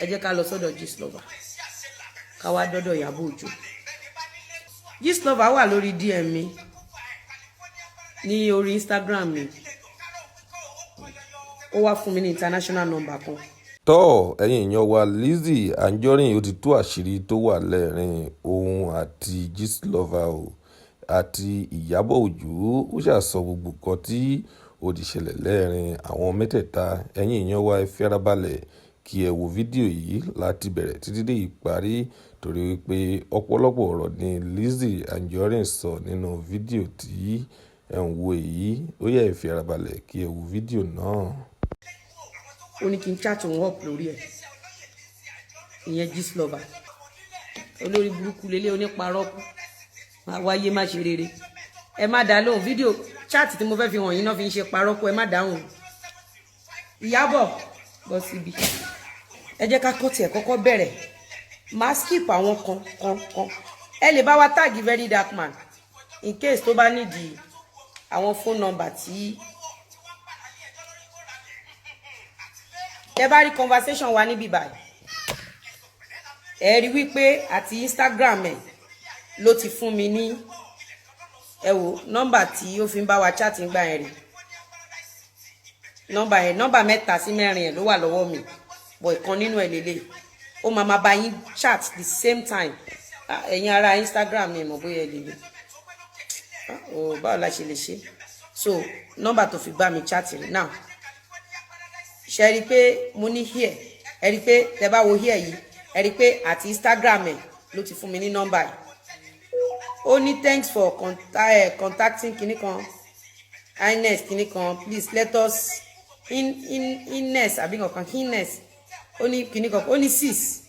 Ẹ jẹ́ ká lọ sọ́dọ̀ Gistlover, ká wá dọ́dọ̀ Ìyábọ̀ Òjó. Gistlover wà lórí DM mi ní orí Instagram mi. Ó wá fún mi ní international number kan. Tọ́, ẹ̀yin èèyàn wa, Lizzy Anjorin, ó ti tú àṣírí tó wà lẹ́rìn òun àti Gistlover o àti Ìyábọ̀ Òjó. Ó ṣàṣọ gbogbo nǹkan tí ó ti ṣẹlẹ̀ lẹ́rìn àwọn mẹ́tẹ̀ẹ̀ta. Ẹ̀yin èèyàn wa, ẹ fi ara balẹ̀ kí ẹ wo fídíò yìí láti bẹ̀rẹ̀ títí dé ìparí, torí wípé ọ̀pọ̀lọpọ̀ ọ̀rọ̀ ni Lizzy Anjorin sọ nínú fídíò tí ẹ̀ ń wo yìí. Ó yẹ, ẹ fi ara balẹ̀ kí ẹ wo fídíò náà. Ó ní kí n chat òun up lórí ẹ̀. Ìyẹn Gistlover, olórí burúkú lélẹ̀, oníparọ́kú, máa wáyé, má ṣe rere. Ẹ má dá lóhùn. Fídíò chat tí mo fẹ́ fi hàn yín náà fi ń ṣe parọ́kú. Ẹ má dáhùn. Ìyábọ̀, bọ́ síbi. Ẹ jẹ́ ká kọ́ tiẹ̀ kọ́kọ́ bẹ̀rẹ̀. Máa skip àwọn kan kan kan. Ẹ lè bá wa tag Very Dark Man in case tó bá nídìí àwọn phone number tí tẹ bá rí conversation wa níbí báyìí. Ẹ rí wípé àti Instagram ẹ ló ti fún mi ní, ẹ wò, nọ́mbà tí ó fi ń bá wa chat ń gbà yẹn rí. Nọ́mbà yẹn, nọ́mbà mẹ́ta sí mẹ́rin ẹ̀ ló wà lọ́wọ́ mi, bọ̀ ìkan nínú ẹ̀ lélẹ̀, ó máa ma bá yín chat the same time. Ẹ̀yin ará Instagram mi, mọ̀ bóyá ẹ lè rí o. Báwo la ṣe lè ṣe? So nọ́mbà tó fi bá mi chat rí now, ṣe rí i pé mo ní here? Ẹ rí i pé tẹ bá wo here yìí, ẹ rí i pé àti Instagram ẹ ló ti fún mi ní nọ́mbà yìí. Ó ní, "Thanks for contacting kinní kan ines kinní kan. Please let us in in ines àbí kankan ines." Ó ní kinní kan, ó ní six,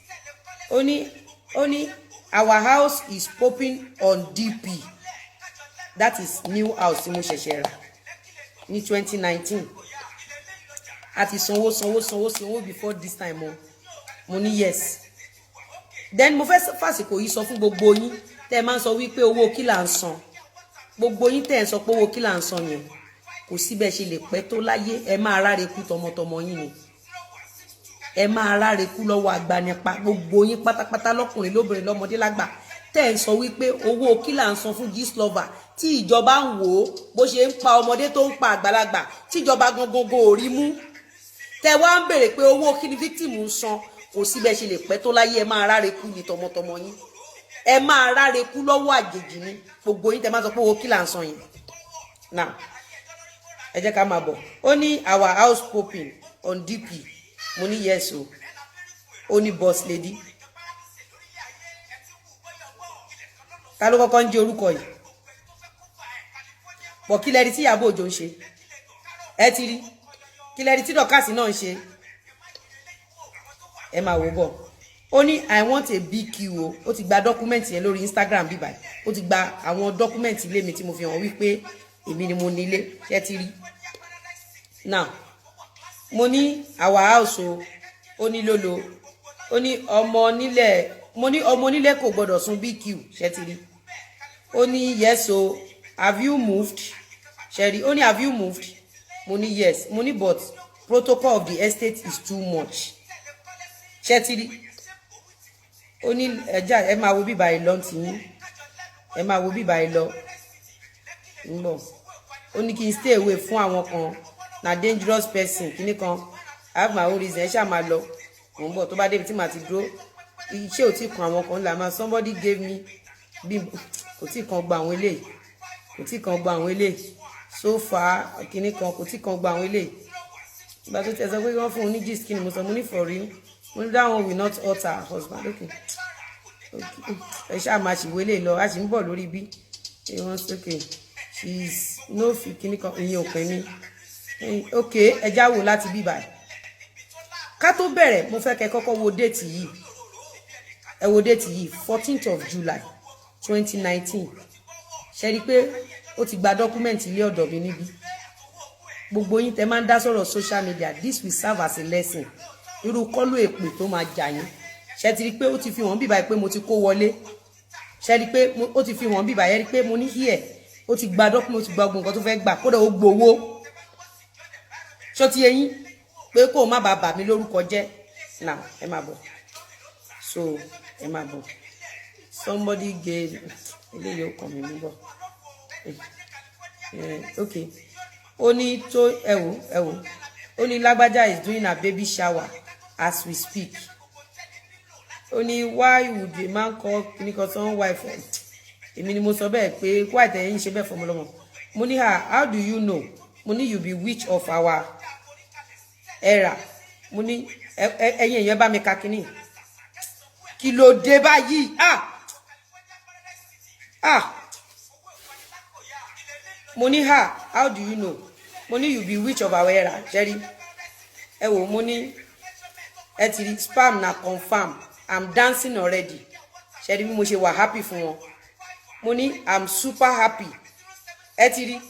ó ní, "Our house is popping on DP." That is new house tí mo ṣẹ̀ṣẹ̀ rà ní 2019. A ti sanwó, sanwó, sanwó, sanwó before this time o. Mo ní yes. Then mo fẹ́ fàsìkò yìí sọ fún gbogbo yín tẹ́ ẹ máa ń sọ wípé owó kí là ń san. Gbogbo yín tẹ́ ẹ ń sọ pé owó kí là ń san yẹn, kò síbẹ̀ ṣe lè pẹ́ tó láyé, ẹ máa ráre kú tọmọtọmọ yín ni. Ẹ máa ráre kú lọ́wọ́ agbanipa. Gbogbo yín pátápátá, lọ́kùnrin, lóbìnrin, lọ́mọdé, lágbà, tẹ́ ẹ ń sọ wípé owó kí là ń san fún Gistlover, tí ìjọba ń wò ó bó ṣe ń pa ọmọdé tó ń pa àgbàlagbà, tíjọba gangan ò rí mú, tẹ́ wá ń béèrè pé owó kí ni victim ń san, kò síbẹ̀ ṣe lè pẹ́ tó láyé, ẹ máa ráre kú ní tọmọtọmọ yín. Ẹ máa ráre kú lọ́wọ́ àjèjì ni. Gbogbo yín tẹ́ máa sọ pé owó kí là ń san yẹn. Now, ẹ jẹ́ ká máa bọ̀. Ó ní, "Our house popping on DP." Mo ní yes o. Ó ní, "Boss lady." Ta ló kọ́kọ́ ń jẹ́ orúkọ yìí pọ̀? Kí lẹ́rí tí Ìyábọ̀ Òjó ń ṣe? Ẹ ti rí. Kí lẹ́rí tí Dorcas náà ń ṣe? Ẹ máa wò bọ̀. Ó ní, "I want a BQ o." Ó ti gba document yẹn lórí Instagram bíbáyìí. Ó ti gba àwọn document ilé mi tí mo fi hàn wípé èmi ni mo nílé. Ṣé ti rí now? Mo ní our house o. Ó ní lólo. Ó ní ọmọ onílẹ̀. Mo ní ọmọ onílẹ̀ kò gbọdọ̀ sun BQ. Ṣé ti rí? Ó ní yes o. "Have you moved?" Ṣé rí? Ó ní, "Have you moved?" Mo ní yes. Mo ní but protocol of the estate is too much. Ṣé ti rí? Ó ní ẹja. Ẹ máa wo bíbá yìí lọ tìyín. Ẹ máa wo bíbá yìí lọ ń bọ̀. Ó ní kí n stay away fún àwọn kan na dangerous person kíní kan. I have my own reason. Ẹ ṣáà máa lọ, mò ń bọ̀. Tó bá débi tí màá ti dúró, iṣẹ́ ò tí kan àwọn kan là máa. Somebody gave me bí kò tí kan gba àwọn eléyìí, kò tí kan gba àwọn eléyìí. So far, kíní kan kò tí kan gba àwọn eléyìí. Ìgbà tó tẹ̀ sọ pé wọ́n fún un ní gist, kí ni mo sọ? Mo ní for real. Mo ní that one will not hurt her husband. Okay, ẹ ṣáà máa ṣìwé lè lọ. A sì ń bọ̀ lórí bí wọ́n okay, she is no fi kíní kan. Ìyẹn ò pẹ́ mi. Okay, ẹ já wò láti bí báyìí. Ká tó bẹ̀rẹ̀, mo fẹ́ kẹ́ kọ́kọ́ wo date yìí. Ẹ wo date yìí, 14th of July 2019. Ṣe rí i pé ó ti gba document ilé ọ̀dọ̀ mi níbí? Gbogbo yín tẹ máa ń dá sọ̀rọ̀ social media, this will serve as a lesson. Irú kọ́lù èpè tó máa jà yín. Ṣe ti rí i pé ó ti fi hàn bíbáyìí pé mo ti kó wọlé? Ṣe rí i pé ó ti fi hàn bíbáyìí? Ẹ rí i pé mo ní here, ó ti gba document, ó ti gba gbogbo nǹkan tó fẹ́ gbà, kódà ó gbowó. Ṣó ti yé yín pé kó o má bàa bà mí lórúkọ jẹ́? Now ẹ máa bọ̀. So ẹ máa bọ̀. Somebody gave eléyìí, ó kàn mí mú bọ̀. Ok, ó ní tó, ẹ wò, ẹ wò. Ó ní lágbájá is doing her baby shower as we speak. Ó ní why would a man call kìnnìkan son wife? Èmi ni mo sọ bẹ́ẹ̀ pé why tẹ̀yìn ṣe bẹ́ẹ̀ fọmọlọ́mọ. Mo ní ha, how do you know? Mo ní you be witch of our era. Mo ní ẹ̀yin èèyàn, bá mi ka kínní. Kí ló dé báyìí? Ah ah, mo ní ha, how do you know? Mo ní you be witch of our era. Ṣẹ́rí, ẹ wò, mo ní ẹ ti rí spam na confam. I'm dancing already. Ṣẹ́rí bí mo ṣe wà happy fún wọn? Mo ní I'm super happy. Ẹ ti rí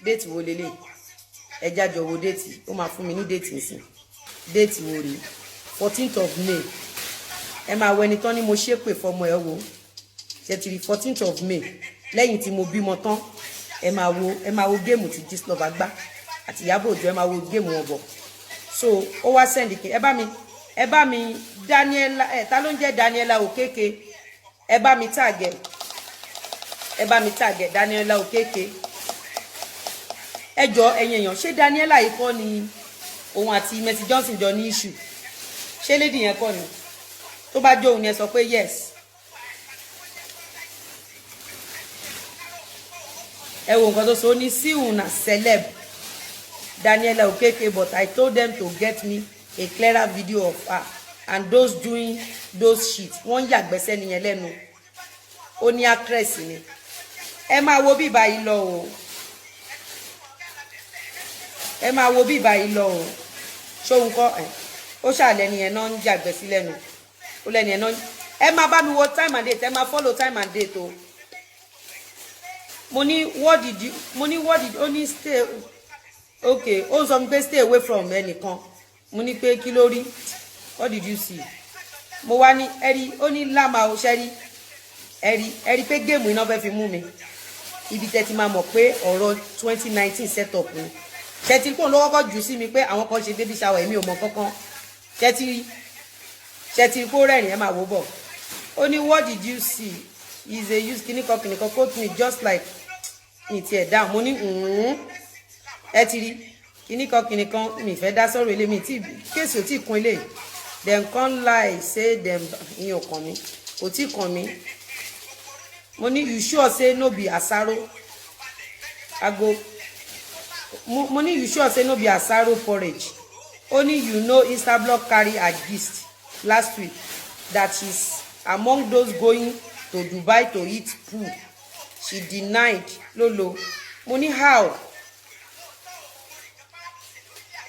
date wo lélẹ̀? Ẹ jájọ wo date. Ó máa fún mi ní date nsìn. Date wo rèé? 14th of May. Ẹ máa wọ ẹni tán ní mo ṣépè fọmọ. Ẹ wo, ṣe ti rí 14th of May, lẹ́yìn tí mo bímọ tán? Ẹ máa wo, ẹ máa wo game tí Gistlover gbá àti Ìyábọ̀ Òjó. Ẹ máa wo game wọn bọ̀. So ó wá send kí ẹ bá mi, ẹ bá mi Daniela. Ẹ ta ló ń jẹ́ Daniela Okeke? Ẹ bá mi tag ẹ, ẹ bá mi tag ẹ, Daniela Okeke. Ẹ jọ, ẹ̀yin èèyàn, ṣé Daniela yìí kọ́ ni òun àti Mercy Johnson jọ ní issue? Ṣé lady yẹn kọ́ ni? Tó bá jó òun ni, ẹ sọ pé yes. Ẹ wo nǹkan tó sọ. Ó ní see una celeb Daniela Okeke, but I told them to get me a clearer video of her and those doing those shit. Wọ́n ń yàgbẹ́ sẹ́ni yẹn lẹ́nu. Ó ní actress ni. Ẹ máa wo bí báyìí lọ o, ẹ máa wo bí báyìí lọ o. Ṣóhun kọ́ ẹ? Ó ṣàlẹ́ ni yẹn náà ń yàgbẹ́ sí lẹ́nu. Ó lẹ́ni yẹn náà. Ẹ máa bá mi wo time and date. Ẹ máa follow time and date o. Mo ní what did you, mo ní what did, ó ní stay. Okay, ó sọ mi pé stay away from ẹnìkan. Mo ní pé kí ló rí? What did you see? Mo wá ní ẹrí. Ó ní lámà ó ṣẹ́rí. Ẹrí, ẹrí pé game iná fẹ́ fi mú mi. Ibi tẹ́ ti máa mọ̀ pé ọ̀rọ̀ 2019 set up ni. Ṣẹ́tí kóun ló kọ́kọ́ jù sí mi pé àwọn kan ṣe baby shower, èmi ò mọ̀ kankan. Ṣẹ́tí, ṣẹ́tí kó rẹ́rìn? Ẹ máa wò bọ̀. Ó ní what did you see is a use kìnnìkan kìnnìkan, quote me just like mi tiẹ̀ dáhùn. Mo ní ẹ ti rí kìnnìkan kìnnìkan. Mi fẹ́ dá sọ̀rọ̀ ilé mi tí case ò tí kún ilé. Dem come lie say dem, ìyẹn ò kàn mí, kò tí kàn mí. Mo ní you sure say no be asaro ago? Mo ní you sure say no be asaro porridge? Ó ní you know Instablog carry her gist last week that she's among those going to Dubai to eat poo. She denied lolo. Mo ní how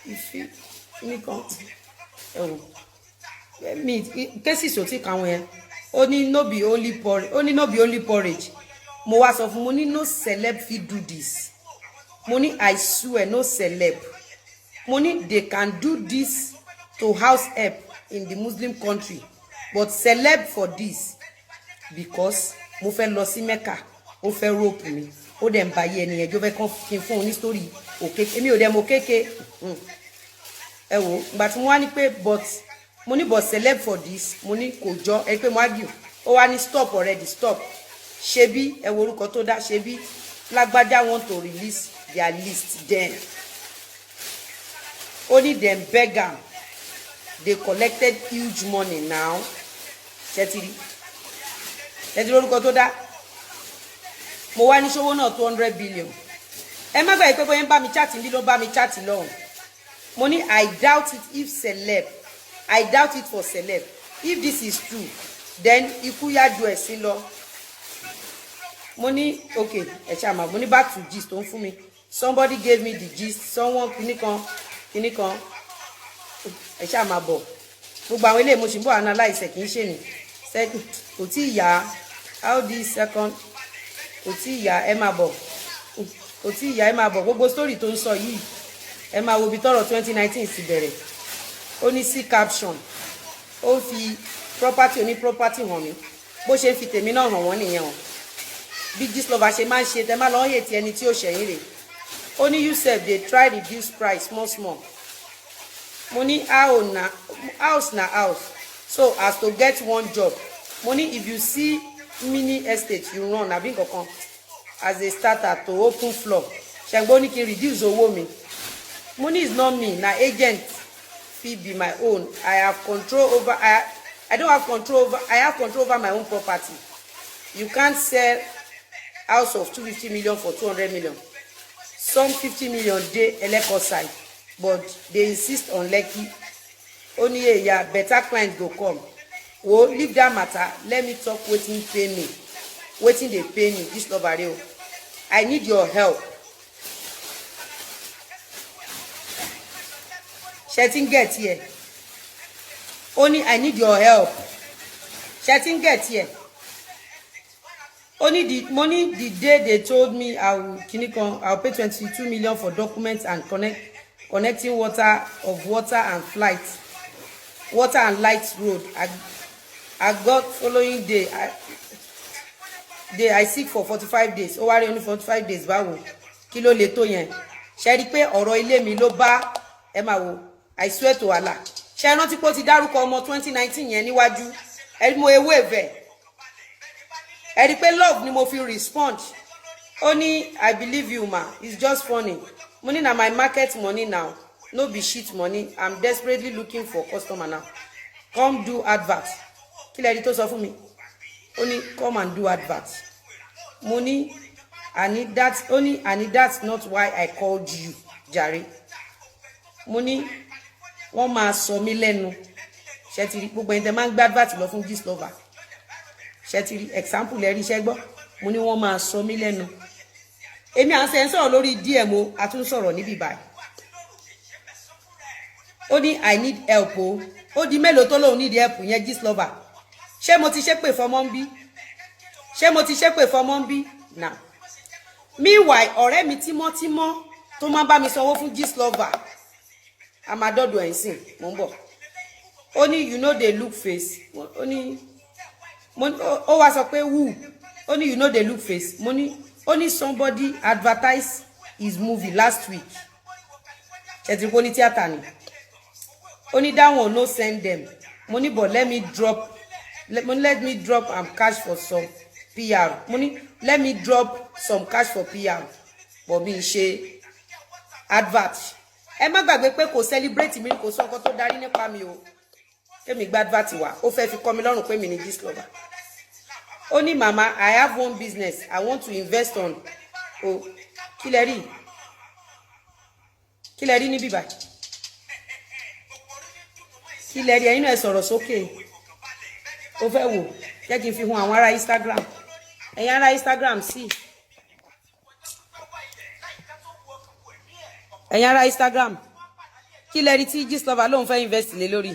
ìfi nìkan. Ẹ wò mi, cases ò tí kàn wọ́n yẹn. Ó ní no be only porridge. Ó ní no be only porridge. Mo wá sọ fún, mo ní no celeb fit do this. Mo ní I swear, no celeb. Mo ní they can do this to house help in the Muslim country, but celeb for this, because mo fẹ́ lọ sí Mecca, ó fẹ́ rope mi, ó dẹ̀ ń ba ayé ẹni yẹn jó, fẹ́ kàn kí n fún un ní story òkè. Èmi ò dẹ̀ mọ̀ kéke. Ẹ wò, ìgbà tí mo wá ní pé but, mo ní but celeb for this, mo ní kò jọ ẹ pé mo argue. Ó wá ní stop already, stop. Ṣebí ẹ wo orúkọ tó dá? Ṣebí lágbájá want to release their list, then ó ní dem beg am, they collected huge money now. Ṣẹtiri, ṣẹtiri orúkọ tó dá? Mo wá ní ṣówó náà 200 billion. Ẹ má gbàgbé pé bóyá ń bá mi chat bí ló ń bá mi chat lọ́hùn. Mo ní I doubt it if celeb, I doubt it for celeb. If this is true, then ikú yá ju ẹ̀sìn lọ. Mo ní okay, ẹ ṣáà mà. Mo ní back to gist tó ń fún mi. Somebody gave me the gist, someone kinní kan kinní kan. Ẹ ṣáà máa bọ̀. Gbogbo àwọn eléyìí mo sì ń bọ̀ analyse ẹ̀. Kì í ṣe ní second, kò tí ì yá. How this second kò tí ì yá. Ẹ máa bọ̀, kò tí ì yá. Ẹ máa bọ̀. Gbogbo story tó ń sọ yìí, ẹ máa wo ibi tọ́rọ̀ 2019 sì bẹ̀rẹ̀. Ó ní sí caption, ó fi property oní property hàn mí. Bó ṣe ń fi tèmi náà hàn wọ́n nìyẹn o. Bí Gistlover ṣe máa ń ṣe, tẹ má lọ ń hètì ẹni tí ó ṣẹ̀yìn rè. Ó ní you sef dey try reduce price small small. Mo ní how na house na house, so as to get one job. Mo ní if you see mini estate, you run àbí nkankan as a starter to open floor. Ṣẹ̀gbọ́n ní kí n reduce owó mi. Mo ní it's not me, na agent fit be my own. I have control over, I don't have control over, I have control over my own property. You can't sell house of 250 million for 200 million. Some 50 million dey Eleko side, but they insist on Lekki. Ó ní eya, better client go come. Wo, leave that matter, let me talk wetin pay me, wetin dey pay me. This love o, I need your help. Ṣe ti ń get here? Ó ní I need your help. Ṣe ti ń get here? Ó ní the money, the day they told me I will kini kan, I will pay 22 million for documents and connecting water of water and flight, water and light, road. I got following day, I sick for 45 days. Ó wá rí oní 45 days. Báwo? Kí ló lè tó yẹn? Ṣe rí i pé ọ̀rọ̀ ilé mi ló bá ẹ máa wo? I swear to Allah. Ṣe rántí pé ó ti dárúkọ ọmọ 2019 yẹn níwájú? Ẹ rí mo ewé ẹ̀fẹ̀, ẹ rí i pé love ni mo fi respond. Ó ní I believe you ma, it's just funny. Mo ní na my market money now, no be shit money. I'm desperately looking for customer now, come do advert. Kí lẹ rí tó sọ fún mi? Ó ní come and do advert. Mo ní àní that, ó ní àní that's not why I called you jàre. Mo ní wọ́n máa sọ mí lẹ́nu. Ṣe ti rí gbogbo ẹni tẹ́ máa ń gbé advert lọ fún Gistlover? Ṣe ti rí example? Ẹ rí iṣẹ́ gbọ́. Mo ní wọ́n máa sọ mí lẹ́nu. Èmi à ń sẹ́ ń sọ̀rọ̀ lórí DM o, a tún sọ̀rọ̀ níbí báyìí. Ó ní I need help o. Ó di mélòó tó lóun need help yẹn, Gistlover? Ṣé mo ti ṣépè fọmọ ń bí? Ṣé mo ti ṣépè fọmọ ń bí? Now, meanwhile, ọ̀rẹ́ mi tímọ́tímọ́ tó máa ń bá mi sanwó fún Gistlover, a máa dọ́dọ̀ ẹ̀ ń sìn, mò ń bọ̀. Ó ní you no dey look face. Ó ní, ó wá sọ pé who? Ó ní you no dey look face. Mo ní, ó ní somebody advertise his movie last week. Ṣètì kó ní tíátà ni. Ó ní that one no send them. Mo ní but let me drop, mo ní let me drop am cash for some PR. Mo ní let me drop some cash for PR, but mi ṣe advert. Ẹ má gbàgbé pé kò celebrate mi, kò sọ nǹkan tó darí nípa mi o. Kémi gba advert wá, ó fẹ́ fi kọ́ mi lọ́rùn pé mi ní Gistlover. Ó ní mama, I have one business I want to invest on o. Kí lẹ rí? Kí lẹ rí níbí báyìí? Kí lẹ rí? Ẹ̀yin náà, ẹ sọ̀rọ̀ sókè. Ó fẹ́ wò, jẹ́ kí n fi hun àwọn ará Instagram, ẹ̀yin ará Instagram sí, ẹ̀yin ará Instagram. Kí lẹ rí tí Gistlover lóun fẹ́ invest lé lórí?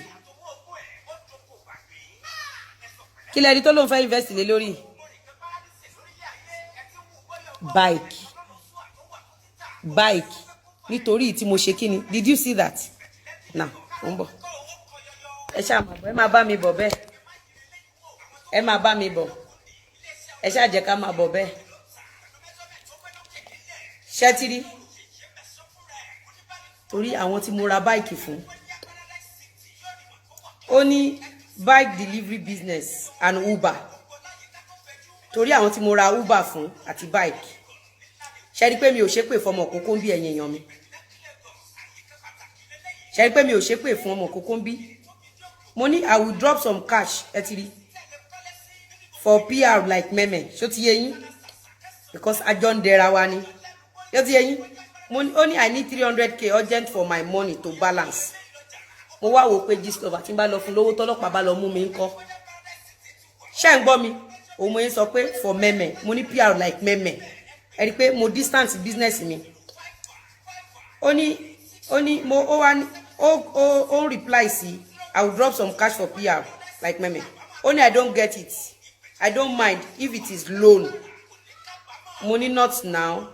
Kí lẹ rí tó lóun fẹ́ invest lé lórí? Bike, bike. Nítorí tí mo ṣe kí ni? Did you see that? Now ó ń bọ̀. Ẹ ṣáà máa bọ̀, ẹ máa bá mi bọ̀ bẹ́ẹ̀, ẹ máa bá mi bọ̀, ẹ ṣáà jẹ́ ká máa bọ̀ bẹ́ẹ̀. Ṣẹ́tírí torí àwọn tí mo ra bike fún. Ó ní bike delivery business and Uber, torí àwọn tí mo ra Uber fún àti bike. Ṣe rí pé mi ò ṣépè fọmọ kókó ń bí? Ẹ̀yin èèyàn mi, ṣe rí pé mi ò ṣépè fún ọmọ kókó ń bí? Mo ní I will drop some cash, ẹ ti rí, for PR like meme. Ṣó ti yé yín? Because àjọ ń dẹra wa ni. Ṣó ti yé yín? Mo ní, ó ní I need 300K urgent for my money to balance. Mo wá wò pé Gistlover, tí n bá lọ fún lówó, tọ́lọ́pàá bá lọ mú mi ńkọ́? Ṣé ń gbọ́ mi? Òun mo yín sọ pé for meme. Mo ní PR like meme. Ẹ rí i pé mo distance business mi. Ó ní mo, ó wá ní ó ń reply sí, I will drop some cash for PR like meme. Ó ní I don't get it, I don't mind if it is loan. Mo ní not now.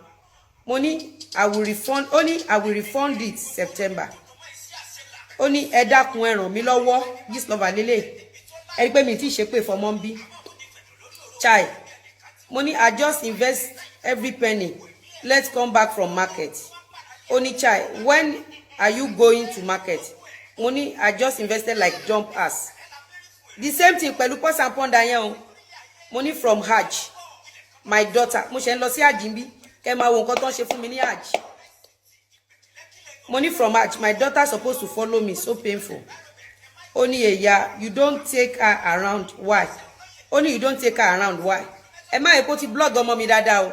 Mo ní I will refund. Ó ní I will refund it September. Ó ní ẹ dákun, ẹ ràn mí lọ́wọ́. Gistlover lélẹ̀. Ẹ rí i pé mi ti ṣépè fọmọ ń bí chai. Mo ní I just invest every penny, let's come back from market. Ó ní chai, when are you going to market? Mo ní I just invested like jump ass. The same thing pẹ̀lú Pause and Ponder yẹn o. Mo ní from Hajj, my daughter, mo ṣe ń lọ sí Hajj ń bí, kẹ́ máa wo nǹkan tó ń ṣe fún mi ní Hajj. Mo ní from Hajj, my daughter supposed to follow me, so painful. Ó ní èyà, you don't take her around, why? Ó ní you don't take her around, why? Ẹ má yẹ kó ti blog ọmọ mi dáadáa o.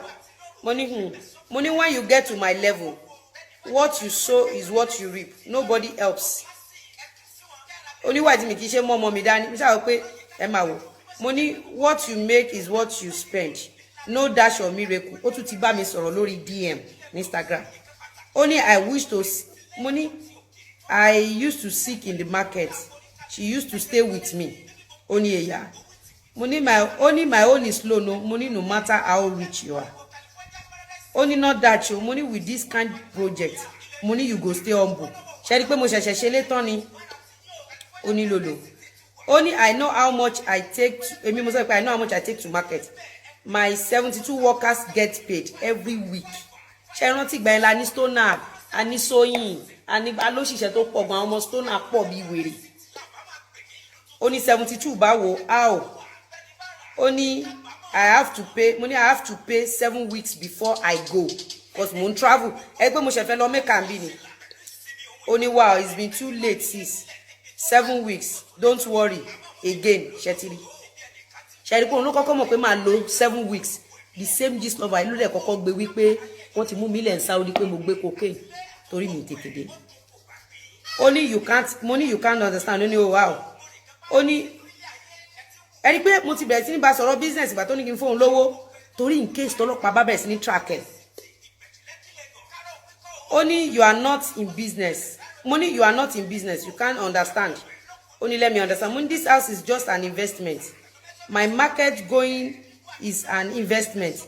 Mo ní mo ní when you get to my level, what you sow is what you reap. Nobody helps. Oníwà tí mi kì í ṣe mọ́ ọmọ mi dání, mi ṣáà pé ẹ máa wò. Mo ní what you make is what you spend, no dash or miracle. Ó tún ti bá mi sọ̀rọ̀ lórí DM ní Instagram. Ó ní I wish to. Mo ní I used to seek in the market, she used to stay with me. Ó ní èyà. Mo ní my, ó ní my own is low. No, mo ní no matter how rich you are. Ó ní not that o. Mo ní with this kind project, mo ní you go stay humble. Ṣe rí i pé mo ṣẹ̀ṣẹ̀ ṣe létán ni? Ó ní lòlò. Ó ní I know how much I take to, èmi mo sọ pé I know how much I take to market. My 72 workers get paid every week. Ṣe rántí ìgbà yẹn la ní stoner, a ní sewing, a ní alóṣìṣẹ́ tó pọ̀ gan, àwọn ọmọ stoner pọ̀ bí wèrè. Ó ní 72 báwo, how? Ó ní I have to pay. Mo ní I have to pay 7 weeks before I go, 'cause mo ń travel. Ẹ pé mo ṣe fẹ́ lọ make am bí ni. Ó ní wow, it's been too late, sis. 7 weeks, don't worry again. Ṣẹtiri ṣẹ́rí pé òun ló kọ́kọ́ mọ̀ pé máa lo 7 weeks? The same Gist Lover ló dẹ̀ kọ́kọ́ gbé wípé wọ́n ti mú mi lẹ̀ ń Saudi, pé mo gbé cocaine torí mi tètè dé. Ó ní you can't. Mo ní you can't understand. Ó ní oh wow. Ó ní ẹni pé mo ti bẹ̀rẹ̀ sí ní bá sọ̀rọ̀ business ìgbà tó ní kí n fóun lówó, torí in case tọ́lọ́pàá bá bẹ̀rẹ̀ sí ní track ẹ̀. Ó ní you are not in business. Mo ní you are not in business, you can't understand. Ó ní let me understand. Mo ní this house is just an investment. My market going is an investment.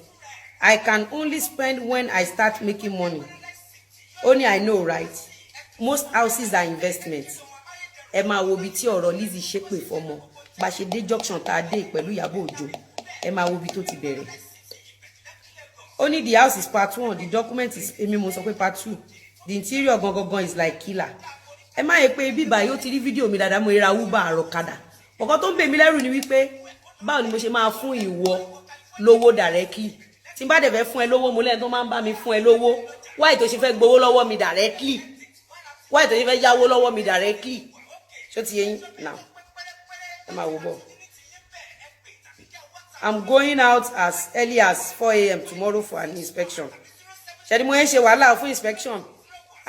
I can only spend when I start making money. Ó ní I know, right? Most houses are investment. Ẹ máa wo ibi tí ọ̀rọ̀ Lizzy ṣépè fọmọ bá ṣe dé junction tá a dé pẹ̀lú Ìyábọ̀ Òjó. Ẹ máa wo ibi tó ti bẹ̀rẹ̀. Ó ní the house is part one, the document is, èmi mo sọ pé part two. The interior gangan is like killer. Ẹ má yẹ pé bíbá yóò ti rí fídíò mi dáadáa. Mo ra Uber àròkadà ọ̀kan tó ń bè mí lẹ́rù ni wípé báwo ni mo ṣe máa fún ìwọ lówó directly? Tí n bá dẹ̀ fẹ́ fún ẹ lówó, mo lẹ́nu tó máa ń bá mi fún ẹ lówó. Why tó ṣe fẹ́ gbowó lọ́wọ́ mi directly? Why tó ṣe fẹ́ yáwó lọ́wọ́ mi directly? Ṣó ti yé yín now? Ẹ máa wò bọ̀. I'm going out as early as 4 a.m. tomorrow for an inspection. Ṣẹ́ni mo ń ṣe wàhálà fún inspection.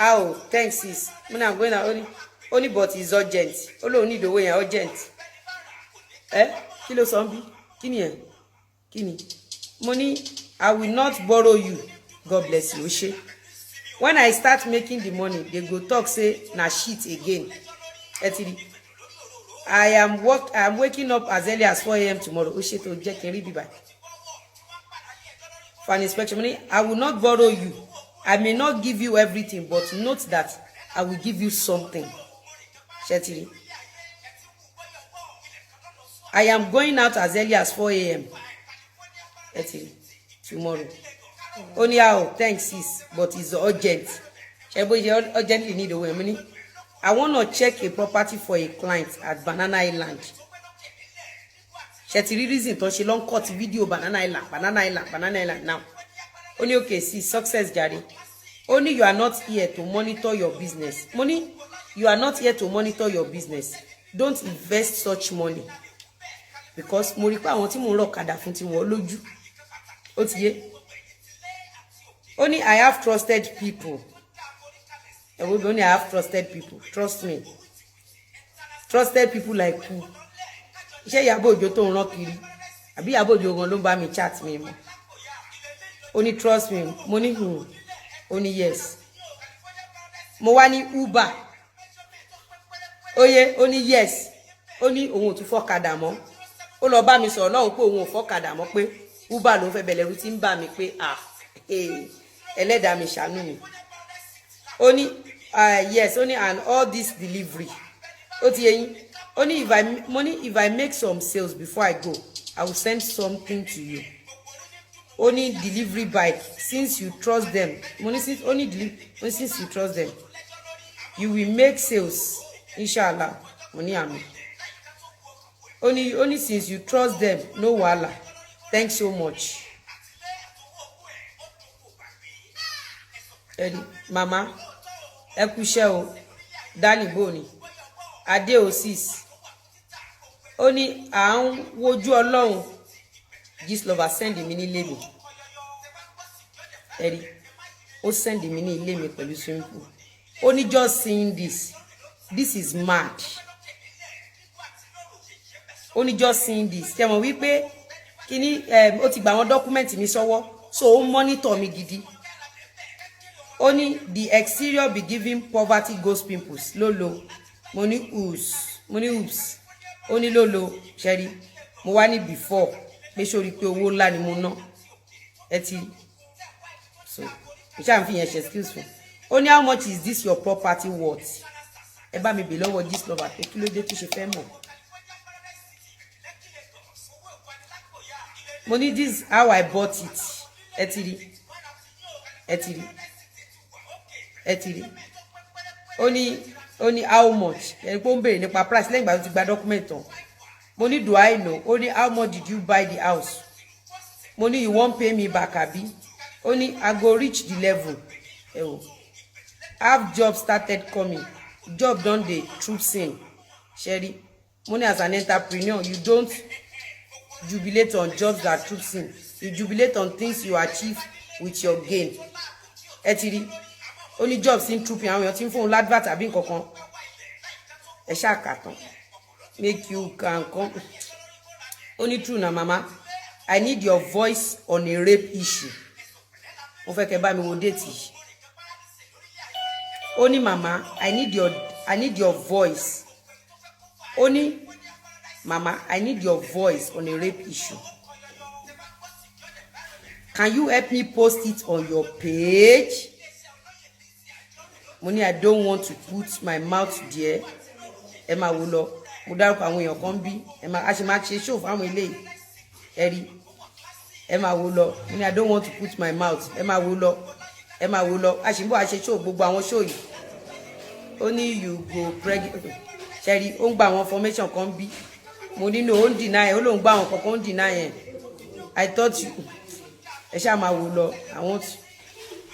Oh, thanks, sis. Mo ní I'm going out only, but it's urgent. Ó lóun ní ìdòwò yẹn urgent. Ẹ kí ló sọ ń bí? Kí ni ẹ? Kí ni? Mo ní I will not borrow you. God bless you. Ó ṣe. When I start making the money, they go talk say na shit again. Ẹ ti rí. I am waking up as early as 4 a.m. tomorrow. Ó ṣètò jẹ́ kí n rí bíbá. For an inspection. Mo ní I will not borrow you. I may not give you everything, but note that I will give you something. Ṣé ti rí? I am going out as early as 4 a.m. Ẹ ti rí tomorrow. Ó ní ah, thanks, sis, but it's urgent. Ṣé bó ṣe urgently need owó ẹ̀? Mo ní I wanna check a property for a client at Banana Island. Ṣe ti rí reason tó ṣe ló ń cut video Banana Island, Banana Island, Banana Island now? Ó ní okay, see success jàre. Ó ní you are not here to monitor your business. Mo ní you are not here to monitor your business, don't invest such money, because mo rí pé àwọn tí mò ń rọ̀kadà fún ti wọ́n lójú. Ó ti yé. Ó ní I have trusted people. Ẹ̀wọ́n bí ó ní I have trusted people, trust me. Trusted people like who? Iṣẹ́ Ìyábọ̀ Òjó tó ń rán kiri, àbí Ìyábọ̀ Òjó gan ló ń bá mi chat mi mọ́? Ó ní trust me. Mo ní Ó ní yes. Mo wá ní Uber oye. Ó ní yes. Ó ní òun ò tún fọ́kadà mọ́. Ó lọ bá mi sọ̀rọ̀ lọ́hùn pé òun ò fọ́kadà mọ́, pé Uber ló ń fẹ́ bẹ̀lẹ̀ rú tí ń bà mí pé ah, ẹlẹ́dàá mi ṣàánú mi. Ó ní yes. Ó ní and all this delivery. Ó ti yé yín. Ó ní if I, mo ní if I make some sales before I go, I will send something to you. Ó ní delivery bike, since you trust them. Mo ní since, ó ní delivery, mo ní since you trust them, you will make sales. Inshallah. Mo ní àmín. Ó ní since you trust them, no wahala, thanks so much. Ẹni màmá, ẹ kú iṣẹ́ o. Dání bò ní adé o sis. Ó ní à ń wojú Ọlọ́run. Gistlover send mi nílé mi. Ẹ̀rí, ó send mi ní ilé mi pẹ̀lú swimming pool. Ó ní just seeing this, this is mad. Ó ní just seeing this. Ṣe mọ̀ wípé kíní ó ti gba àwọn document mi sọ́wọ́, so ó monitor mi gidi. Ó ní the exterior be giving poverty ghost pimples lolo. Mo ní oops, mo ní oops. Ó ní lolo ṣẹ́rí. Mo wá ní before pé sórí pé owó ńlá ni mo ná. Ẹ ti so mo ṣáà ń fi yẹn ṣe excuse fún. Ó ní how much is this your property worth? Ẹ bá mi bè lọ́wọ́ Gistlover pé kí ló dé tó ṣe fẹ́ mọ̀. Mo ní this how I bought it. Ẹ ti rí, ẹ ti rí, ẹ ti rí. Ó ní how much? Ẹni pé ó ń béèrè nípa price lẹ́yìn ìgbà tó ti gba document tán. Mo ní do I know? Ó ní how much did you buy the house? Mo ní you wan pay me back abi? Ó ní I go reach the level. Ẹ wò, have job started coming? Job don dey troops in. Ṣẹ́rí, mo ní as an entrepreneur, you don't jubilate on jobs that troops in, you jubilate on things you achieve with your gain. Ẹ ti rí. Ó ní jobs in trooping, àwọn èèyàn tí ń fóun l'advert àbí nǹkankan. Ẹ ṣáà kà tán. Make you can come. Ó ní true na. Mama, I need your voice on a rape issue. Mo fẹ́ kẹ́ bá mi wo date yìí. Ó ní mama, I need your voice. Ó ní mama, I need your voice on a rape issue. Can you help me post it on your page? Mo ní I don't want to put my mouth there. Ẹ máa wo lọ. Mo dárúkọ àwọn èèyàn kan bí ẹ máa a ṣe máa ṣe show fáwọn eléyìí. Ẹ rí, ẹ máa wo lọ. Mo ní I don't want to put my mouth. Ẹ máa wo lọ, ẹ máa wo lọ. A ṣì ń bọ̀, a ṣe show gbogbo àwọn show yìí. Ó ní you go pregnant. Ṣẹ́rí, ó ń gba àwọn information kan bí. Mo ní no, ó ń deny. Ó lóun gba àwọn kankan, ó ń deny ẹ̀. I thought you. Ẹ ṣáà máa wò lọ. Àwọn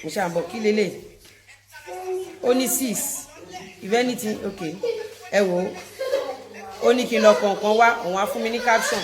mo ṣáà bọ̀ kí lélẹ̀. Ó ní six, if anything okay. Ẹ wò ó, ó ní kí n lọ kọ̀ọ̀kan wá, òun á fún mi ní caption.